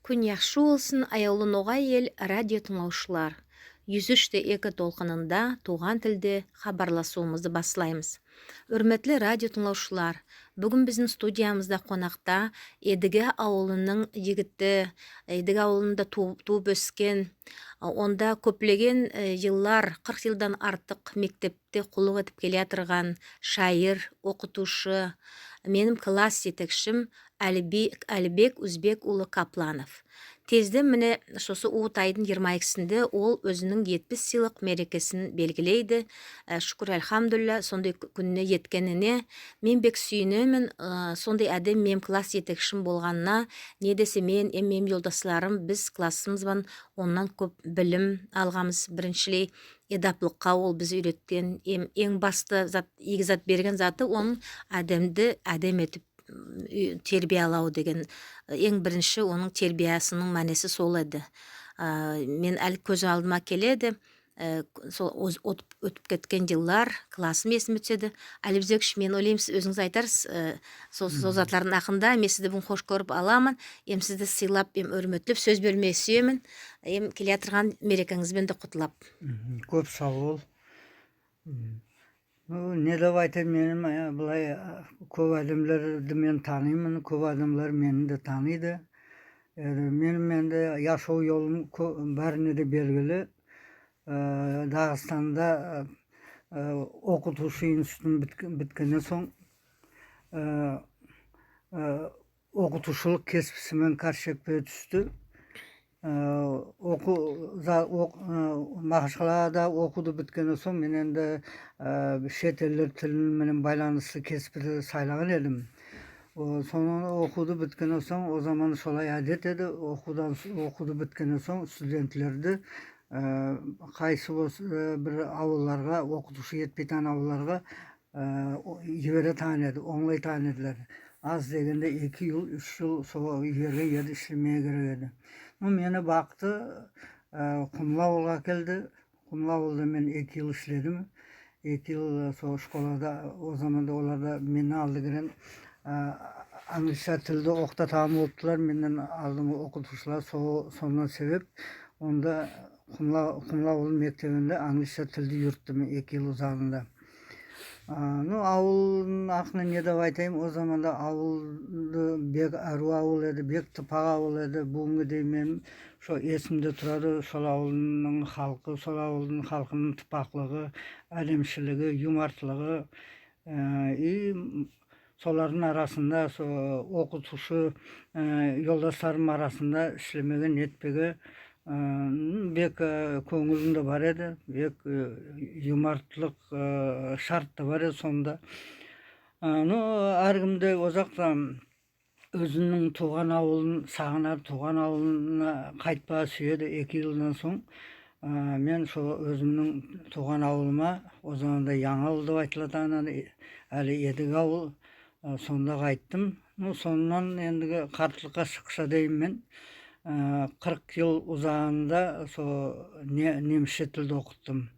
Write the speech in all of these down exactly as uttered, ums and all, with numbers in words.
Куьн яхшы болсын, аявлы «Ногай Эл» радио тынълавшылар. Юз уьш те эки толкынында тувган тилде хабарласувымызды баслаймыз. Сыйлы радио тынълавшылар, буьгуьн бизим студиямызда конакта Эдиге авылынынъ йигити, Эдиге авылында тувып, тувып оьскен, онда коьплеген, э, йыллар, кырк йылдан артык мектепте куллык этип келеятырган шаир, окытувшы, меним класс етекшим Алибек, Алибек Узбек улы Капланов. Тезден, мине, сосы увыт айдынъ йырма экисинде ол оьзининъ етпис йыллык мерекесин белгилейди. Э, шуькир, альхамдулилла, сондай куь-, куьнине еткенине. Мен бек суьйинемен, э, сондай аьдем меним класс етекшим болганына. Не десе, мен эм меним йолдасларым, биз классымыз бан оннан коьп билим алганмыз. Бириншилей, эдаплыкка ол бизди уьйреткен, эм энъ басты зат, ийги зат берген заты онынъ аьдемди аьдем этип, м, уьй-, тербиялав деген, энъ биринши онынъ тербиясынынъ маьнеси сол эди. А, мен аьли коьз алдыма келеди. Э, сол оз-, оьтип, оьтип кеткен йыллар, классым эсиме туьседи. Алибек Узбекович, мен ойлайман, сиз оьзинъиз айтарсыз, э, сол, сол затлардынъ акында. Мен сизди буьгуьн хош коьрип аламан. Эм сизди сыйлап, эм оьрметлеп, соьз бермеге суьемен. Эм келеятырган мерекенъиз бен де кутлап. Мгм. Коьп сав бол. М. Ну, не деп айтайым, меним, э, былай, э, коьп аьдемлерди мен таныйман, коьп аьдемлер мени де таныйды. Э, меним энди яшав йолым коь-, баьрине де белгили. Э, Дагыстанда, э, э, окытувшы институтын битк-, биткеннен сонъ, э, э, окытувшылык кесписи мен карсы шекпеге туьсти. Э, оку-, за-, ок-, э, Махачкалада окувды биткеннен сонъ, мен энди, э, шет эллер тили мен байланыслы кеспиди сайлаган эдим. О, соны окувды биткеннен сонъ, о заман солай аьдет эди, окувдан с-, окувды биткеннен сонъ студентлерди, э, кайсы болса, э, бир авылларга, окытувшы етпейтаган авылларга, э, о, йиберетаган эди, онълайтаган эдилер. Аз дегенде эки йыл, уьш йыл сол йиберген ерде ислемеге керек эди. Ну, мени бакты, э, Кумлы авылга аькелди. Кумлы авылда мен эки йыл иследим. Эки йыл, э, сол школада, о заманда оларда меннен алдыгерен, э, англисше тилди окытатаган болыптылар. Меннен алдынгы окытувшылар, со-, соннан себеп онда Кумлы, Кумлы авылдынъ мектебинде англисше тилди уьйреттим эки йыл узагында. А, ну, авылдынъ акында не деп айтайым, о заманда авылды бек аьруьв авыл эди, бек тыпак авыл эди. Буьгуьнге дейим мен сол эсимде турады, сол авылдынъ халкы, сол авылдынъ халкынынъ тыпаклыгы, аьдемшилиги, юмартлыгы, э, и, м, солардынъ арасында, со-, окытувшы, э, йолдасларым арасында ислемеге, нетпеге, э, м, бек, э, коьнъилим де бар эди, бек, э, юмартлык, э, шарт та бар эди сонда. Э, ну, аьр ким де озакта оьзининъ тувган авылын сагынады, тувган авылына кайтпага суьеди эки йылдан сонъ. Э, мен сол оьзимнинъ тувган авылыма, о заманда Янъы авыл деп айтылатаган, аьли Эдиге авыл, э, сонда кайттым. Ну, соннан эндиги картлыкка шыкканша дейим мен, э, кырк йыл узагында сол не-, немисше тилди окыттым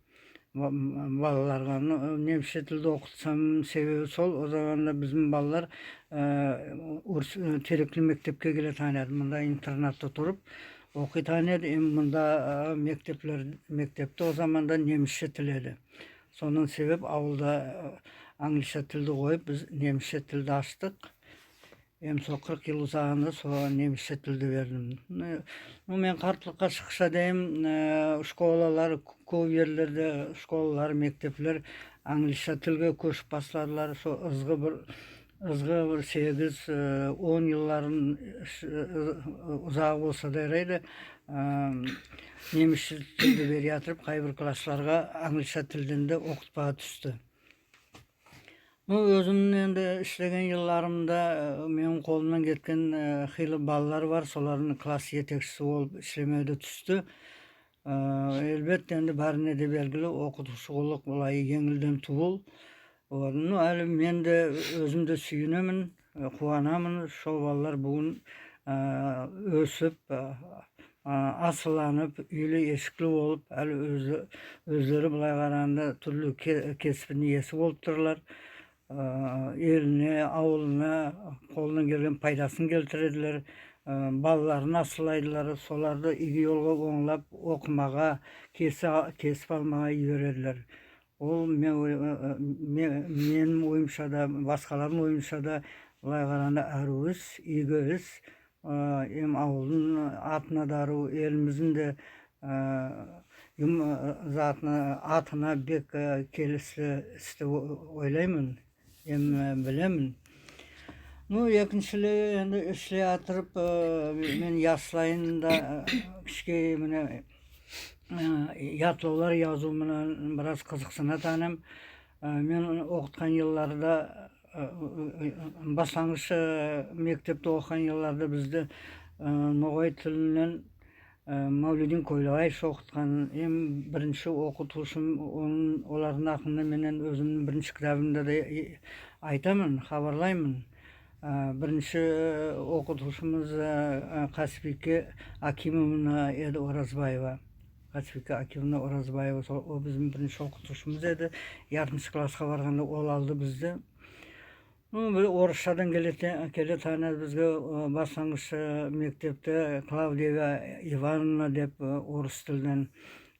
ба-, балаларга. Ну, немисше тилди окытсам, себеби сол, о заманда бизим балалар, э, Урс-, э, Терекли мектебке келетаган эди. Мунда интернатта турып окыйтаган эди. Эм мунда, э, мектеплер, мектепте о заманда немисше тил эди. Соннан себеп авылда, э, англисше тилди койып, биз немисше тилди аштык. Эм сол кырк йыл узагында сол немисше тилди бердим. Ну, ну, мен картлыкка шыкканша дейим, э, школалар, коьп ерлерде школалар, мектеплер англисше тилге коьшип басладылар. Сол ызгы бир, ызгы бир сегиз, э, он йылларын, э, узагы болса да ярайды, э, немисше тилди бере ятырып, кайбир классларга англисше тилден де окытпага туьсти. Ну, оьзимнинъ энди ислеген йылларымда, э, меним колымнан кеткен, э, хыйлы балалар бар, солардынъ класс етекшиси болып ислемеге де туьсти. Э, аьлбетте, энди баьрине де белгили, окытувшы куллык былай енъилден тувыл. Вот. Ну, аьли мен де, оьзим де суьйинемен, э, куванаман, сол балалар буьгуьн, э, оьсип, э, а, асылланып, уьйли-эсикли болып, аьли оьзле-, оьзлери, былай караганда, туьрли ке-, кеспидинъ иеси болып турлар. А, элине, авылына колыннан келген пайдасын келтиредилер. аь, балаларын асырайдылар, соларды ийги йолга онълап, окымага, кеси-, кесип алмага йибередилер. Ол мен ой-, аь, аь, ме-, меним ойымша да, баскалардынъ ойынша да, былай караганда, аьрув ис, ийги ис, аь, эм авылдынъ атына да аьрув, элимиздинъ де, аь, юм-, аь, затына, атына бек, аь, келисли ис деп о-, ойлайман, эм, аь, билемен. Ну, экиншилей, энди ислей атырып, аь, мен яслайын да, аь, кишкей, мине, аь, ятлавлар язув ман бираз кызыксынатаганман. Аь, мен окыткан йылларда, аь, аь, аь, баслангыш, аь, мектепте окыган йылларда бизди, аь, ногай тилиннен, аь, Мавлидин Койлабаевич окыткан. Эм биринши окытувшым, онынъ, олардынъ акында мен оьзимнинъ биринши китабымда да, аь, айтаман, хабарлайман. Аь, биринши, аь, окытувшымыз, аь, аь, Касбийке Акимовна эди Оразбаева. Касбийке Акимовна Оразбаева, сол, ол бизим биринши окытувшымыз эди. Яртыншы класска барганда ол алды бизди. Ну, бир орысшадан келе-, келетаган эди бизге, аь, баслангыш, аь, мектепте Клавдия Ивановна деп, аь, орыс тилден.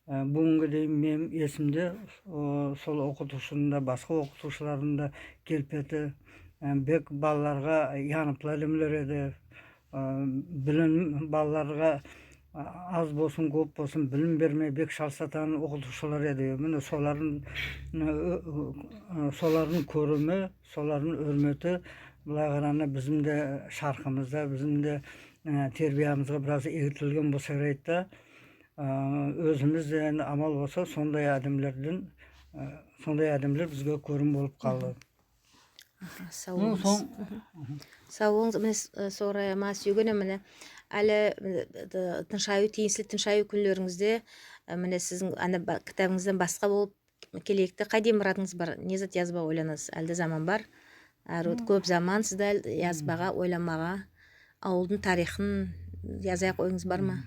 Аь, буьгуьнге дейим меним эсимде, аь, сол окытувшынынъ да, баска окытувшылардынъ да келпети, аь, бек балаларга яныплы аьдемлер эди. Аь, билим балаларга, аь, аз болсын, коьп болсын, билим бермеге бек шалысатаган окытувшылар эди. Мине, солардынъ, аь, аь, солардынъ коьрими, солардынъ оьрмети, былай караганда, бизим де шаркымызда, бизим де, аь, тербиямызга бираз эгитилген болса ярайды да. Аь, оьзимиз де энди амал болса, сондай аьдемлерден, аь, сондай аьдемлер бизге коьрим болып калды. Аха, сав болынъыз. Сав болынъыз. Мине, с-, аь, сорайма суьйгеним, мине, аьли, мине, т-, тыншаюв, тийисли тыншаюв куьнлеринъизде, аь, мине, сизинъ ана ба-, китабынъыздан баска болып, келеекте кайдай мырадынъыз бар, не зат язбага ойланасыз? Аьли де заман бар. Аьрув, коьп заман сизде аьли язбага, ойланмага. Авылдынъ тарихин язаяк ойынъыз барма?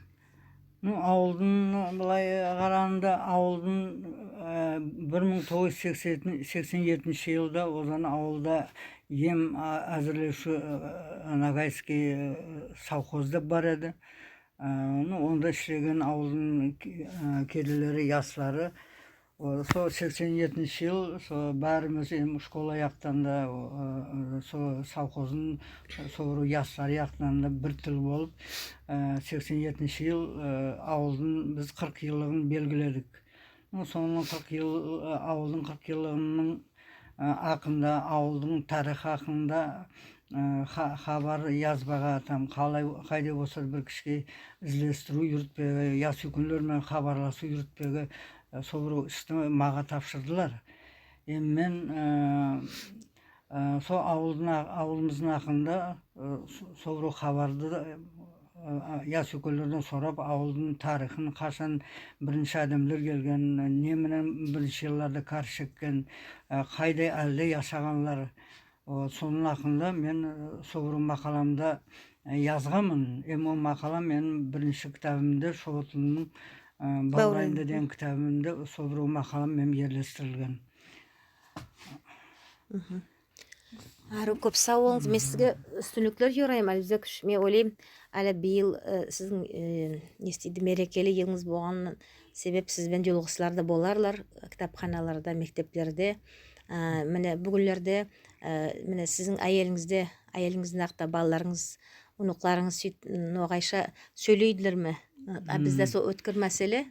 Ну, авылдынъ, былай караганда, авылдынъ, аь, бир мынъ тогыз юз сексен, сексен етинши йылда Озан авылда эм, аь, аьзирлевши, аь, Ногайский, аь, совхоз деп бар эди. Аь, ну, онда ислеген авылдынъ ке-, аь, кеделери, яслары. О, сол сексен етинши йыл, сол баьримиз эм школа яктан да, о, аь, сол совхоздынъ, сол бир яслары яктан да бир тил болып, аь, сексен етинши йыл, аь, авылдынъ биз кырк йыллыгын белгиледик. Ну, сонынъ кырк йыл, аь, авылдынъ кырк йыллыгынынъ, аь, акында, авылдынъ тарихи акында, аь, ха-, хабар язбага, там, калай, кайдай болса да бир кишкей излестируьв юритпеге, ясуьйкенлер мен хабарласув юритпеге, аь, сол бир исти мага тапшырдылар. Эм мен, аь, аь, сол авылдынъ а-, авылымыздынъ акында, аь, со-, сол бир хабарды да, аь, аь, ясуьйкенлерден сорап, авылдынъ тарихин, кашан биринши аьдемлер келген, не мен биринши йылларда каьр шеккен, аь, кайдай аьлде яшаганлар, о, сонынъ акында мен, аь, сол бир макаламда, аь, язганман. Эм ол макалам меним биринши китабымда, «Шотлынъ, аь, бавырайында» деген китабымда сол бир макалам меним ерлестирилген. Аьрув, коьп сав болынъыз. Мен сизге уьстинликлер йорайман. Аьли бизде куьш, мен ойлайман, аьли быйыл, аь, сизинъ, аь, не эсти, мерекели йылынъыз болганын себеп сиз бен йолыгыслар да боларлар, китапханаларда, мектеплерде. Аь, мине, буьгуьнлерде, аь, мине, сизинъ аьелинъизде, аьелинъиздинъ акта балаларынъыз, уныкларынъыз суьйтип ногайша соьйлейдилерме? А бизде сол оьткир маьселе.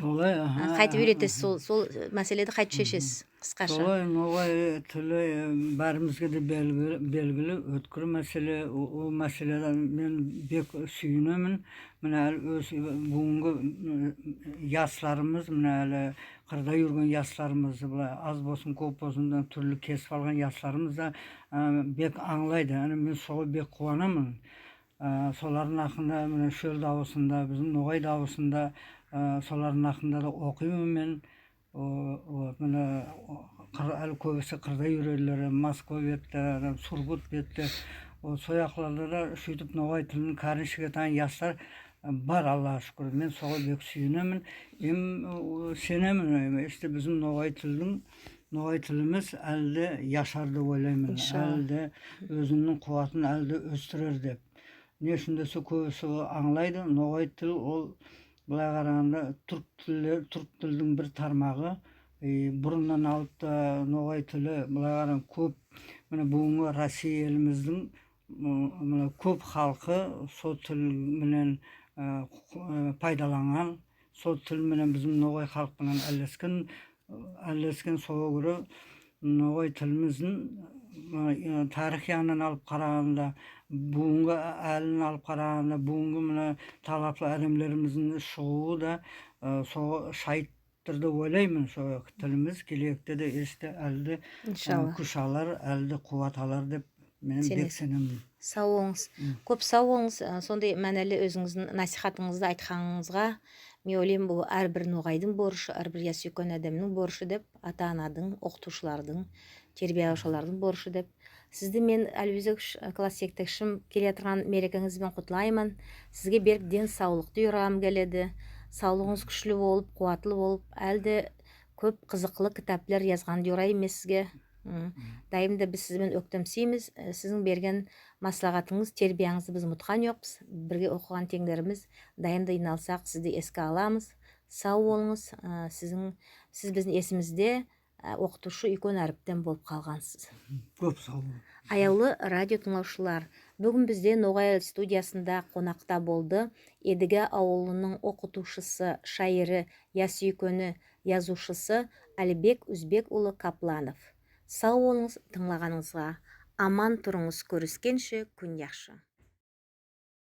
Солай, аха, кайтип уьйретесиз, сол, сол маьселеди кайтип шешесиз, кыскаша? Солай, ногай тили, аь, баьримизге де белгили, белгили, оьткир маьселе. О, ол маьселеден мен бек суьйинемен. Мине, аьли оьз буьгуьнги, м, ясларымыз, мине, аьли кырда юрген ясларымыз, былай аз болсын, коьп болсын, туьрли кесип алган ясларымыз да, аь, бек анълайды. Ана мен сога бек куванаман. Аь, солардынъ акында, мине, шоьл давысында, бизим ногай давысында, аь, солардынъ акында да окыйман мен. О, вот, мине, о, кыр-, аьли коьбиси кырда юредилер, Москва бетте, Сургут бетте. Вот, сол якларда да суьйтип ногай тилин каьрин шегетаган яслар, аь, бар, Аллага шуькир. Мен сога бек суьйинемен. Эм, о, сенемен, эм, иште бизим ногай тилдинъ, ногай тилимиз аьли де яшар деп ойлайман. Иншалла. Аьли де оьзининъ куватын аьли де оьстирер деп. Не уьшин десе, коьбиси анълайды, ногай тил ол, былай караганда, туьрк тили, туьрк тилдинъ бир тармагы. Бурыннан алып та ногай тили, былай караганда, коьп, мине, буьгуьнги Россия элимиздинъ, м, мине, коьп халкы сол тил менен, э, пайдаланган, сол тил менен бизим ногай халк пынан аьллескен, аьллескен. Сога коьре ногай тилимиздинъ, э, тарих ягыннан алып караганда, буьгуьнги аьлин алып караганда, буьгуьнги мине талаплы аьдемлеримиздинъ шыгувы да, э, сога шайыттыр деп ойлайман. Сол тилимиз келеекте де эсте аьли де, э, куьш алар, аьли де куват алар деп мен бек сенемен. Сав болынъыз. Коьп сав болынъыз, э, сондай маьнели оьзинъиздинъ насихатынъызды айтканынъызга. Мен ойлайман, бу аьр бир ногайдынъ борышы, аьр бир ясуьйкен аьдемнинъ борышы деп, ата-анадынъ, окытувшылардынъ, тербиялавшылардынъ борышы деп. Сизди мен, Алибек Зекович, класс етекшим, келеятырган мерекенъиз бен кутлайман. Сизге берк ден савлыкты йорагым келеди. Савлыгынъыз куьшли болып, куватлы болып, аьли де коьп кызыклы китаплар язганды йорайман мен сизге. Дайым да биз сиз бен оьктемсиймиз. Э, сиздинъ берген маслагатынъыз, тербиянъызды биз муткан йокпыз. Бирге окыган тенълеримиз, дайым да йыйналсак, сизди эске аламыз. Сав болынъыз. Э, сиздинъ, сиз бизим эсимизде, э, окытувшы уьйкен аьриптен болып калгансыз. Коьп сав болынъыз. Аявлы радио тынълавшылар, буьгуьн бизде «Ногай Эл» студиясында конакта болды Эдиге авылынынъ окытувшысы, шаири, ясуьйкени, язувшысы Алибек Уьзбек улы Капланов. Сав болынъыз тынълаганынъызга. Аман турынъыз, коьрискенше, куьн яхшы.